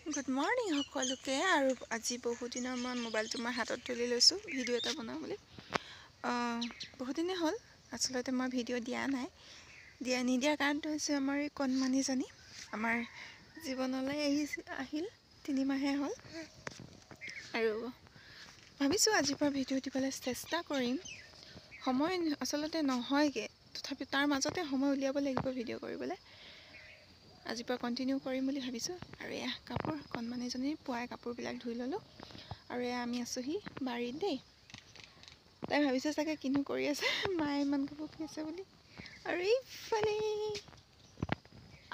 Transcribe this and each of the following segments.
Good morning সকলোকে। আৰু আজি বহুদিনৰ মূৰত মোবাইলটো মই হাতত তুলি লৈছোঁ ভিডিঅ' এটা বনাওঁ বুলি। বহুদিনেই হ'ল আচলতে মই ভিডিঅ' দিয়া নাই। নিদিয়াৰ কাৰণটো হৈছে আমাৰ এই কণমানিজনী আমাৰ জীৱনলৈ আহিল 3 মাহে হ'ল। আৰু ভাবিছোঁ আজিৰ পৰা ভিডিঅ' দিবলৈ চেষ্টা কৰিম। সময় আচলতে নহয়গৈ, তথাপি তাৰ মাজতে সময় উলিয়াব লাগিব ভিডিঅ' কৰিবলৈ। আজিৰ পৰা কণ্টিনিউ কৰিম বুলি ভাবিছোঁ। আৰু এয়া কাপোৰ কণমানিজনীৰ পুৱাই কাপোৰবিলাক ধুই ল'লোঁ। আৰু এয়া আমি আছোঁহি বাৰীত দেই। তাই ভাবিছে চাগে কিনো কৰি আছে মায়ে ইমান কাপোৰ ধুই আছে বুলি। আৰু এইফালে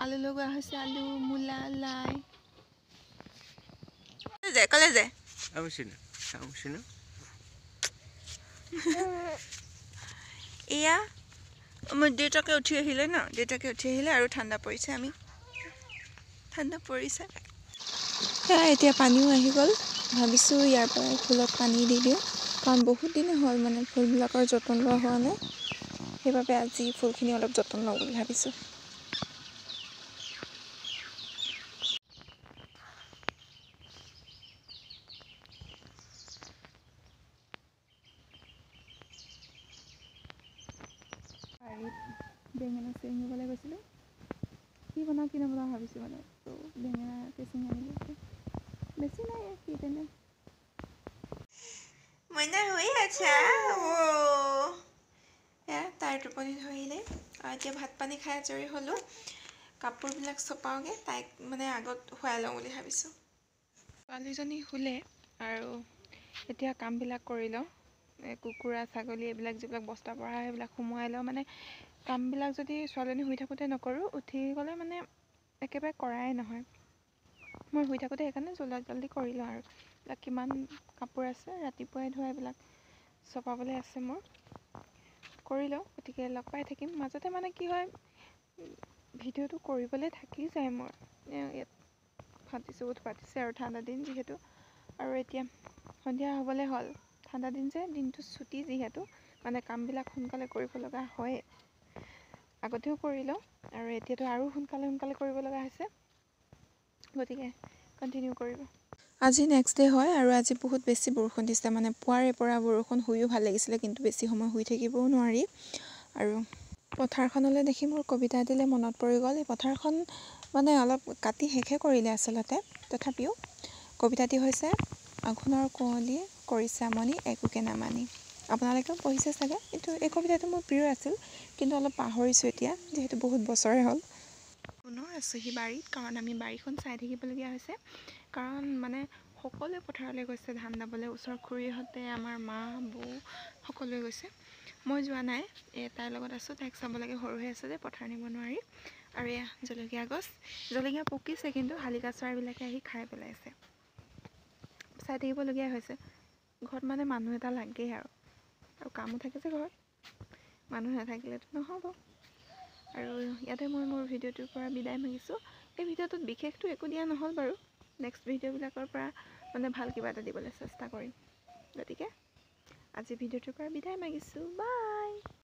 আলু লগোৱা হৈছে, আলু মূলা লাই। কলে যে এয়া মোৰ দেউতাকে উঠি আহিলে ন, দেউতাকে উঠি আহিলে আৰু ঠাণ্ডা পৰিছে, আমি ঠাণ্ডা পৰিছে। সেয়া এতিয়া পানীও আহি গ'ল। ভাবিছোঁ ইয়াৰ পৰাই ফুলত পানী দি দিওঁ, কাৰণ বহুত দিনে হ'ল মানে ফুলবিলাকৰ যতন লোৱা হোৱা নাই। সেইবাবে আজি ফুলখিনি অলপ যতন লওঁ বুলি ভাবিছোঁ। বাৰীত বেঙেনা ছিঙিবলৈ গৈছিলোঁ, কি বনাওঁ কি নবনাওঁ ভাবিছোঁ মানে। ত' বেঙেনাকে ছিঙি আনিলোঁ, বেছি নাই কি তেনে। মইনা শুই আছা? এয়া তাইৰ টোপনি ধৰিলে। আৰু এতিয়া ভাত পানী খাই আজৰি হ'লোঁ। কাপোৰবিলাক চপাওঁগৈ, তাইক মানে আগত শুৱাই লওঁ বুলি ভাবিছোঁ। ছোৱালীজনী শুলে আৰু এতিয়া কামবিলাক কৰি লওঁ। কুকুৰা ছাগলী এইবিলাক যিবিলাক বস্তা পৰা সেইবিলাক সোমোৱাই লওঁ। মানে কামবিলাক যদি ছোৱালীজনী শুই থাকোঁতে নকৰোঁ, উঠি গ'লে মানে একেবাৰে কৰাই নহয়। মই শুই থাকোঁতে সেইকাৰণে জল্দি জল্দি কৰি লওঁ। আৰু এইবিলাক কিমান কাপোৰ আছে ৰাতিপুৱাই ধোৱা এইবিলাক চপাবলৈ আছে মোৰ, কৰি লওঁ। গতিকে লগ পাই থাকিম। মাজতে মানে কি হয়, ভিডিঅ'টো কৰিবলৈ থাকি যায় মোৰ। ইয়াত ফাটিছে, উঠ ফাটিছে আৰু ঠাণ্ডা দিন যিহেতু। আৰু এতিয়া সন্ধিয়া হ'বলৈ হ'ল, ঠাণ্ডা দিন যে দিনটো ছুটি যিহেতু মানে কামবিলাক সোনকালে কৰিব লগা হয়। আগতেও কৰি লওঁ আৰু এতিয়াতো আৰু সোনকালে সোনকালে কৰিব লগা হৈছে। গতিকে কণ্টিনিউ কৰিব। আজি নেক্সট ডে' হয় আৰু আজি বহুত বেছি বৰষুণ দিছে, মানে পুৱাৰে পৰা বৰষুণ। শুইও ভাল লাগিছিলে, কিন্তু বেছি সময় শুই থাকিবও নোৱাৰি। আৰু পথাৰখনলৈ দেখি মোৰ কবিতা দিলে মনত পৰি গ'ল। এই পথাৰখন মানে অলপ কাটি শেষে কৰিলে আচলতে, তথাপিও কবিতাটি হৈছে আঘোণৰ কুঁৱলীয়ে কৰিছে আমনি একোকে নামানি। আপোনালোকেও পঢ়িছে চাগে। কিন্তু এই কবিতাটো মোৰ প্ৰিয় আছিল, কিন্তু অলপ পাহৰিছোঁ এতিয়া যিহেতু বহুত বছৰে হ'ল। পুনৰ আছোঁহি বাৰীত, কাৰণ আমি বাৰীখন চাই থাকিবলগীয়া হৈছে। কাৰণ মানে সকলোৱে পথাৰলৈ গৈছে ধান দাবলৈ, ওচৰৰ খুৰীহঁতে, আমাৰ মা বৌ সকলোৱে গৈছে। মই যোৱা নাই, এই তাইৰ লগত আছোঁ, তাইক চাব লাগে, সৰু হৈ আছে যে পথাৰ নিব নোৱাৰি। আৰু এয়া জলকীয়া গছ, জলকীয়া পকিছে কিন্তু শালিকা চৰাইবিলাকে আহি খাই পেলাইছে। চাই থাকিবলগীয়া হৈছে। ঘৰত মানে মানুহ এটা লাগেই আৰু, আৰু কামো থাকে যে ঘৰত, মানুহ নাথাকিলেতো নহ'ব। আৰু ইয়াতে মই মোৰ ভিডিঅ'টোৰ পৰা বিদায় মাগিছোঁ। এই ভিডিঅ'টোত বিশেষটো একো দিয়া নহ'ল বাৰু, নেক্সট ভিডিঅ'বিলাকৰ পৰা মানে ভাল কিবা এটা দিবলৈ চেষ্টা কৰিম। গতিকে আজি ভিডিঅ'টোৰ পৰা বিদায় মাগিছোঁ, বাই।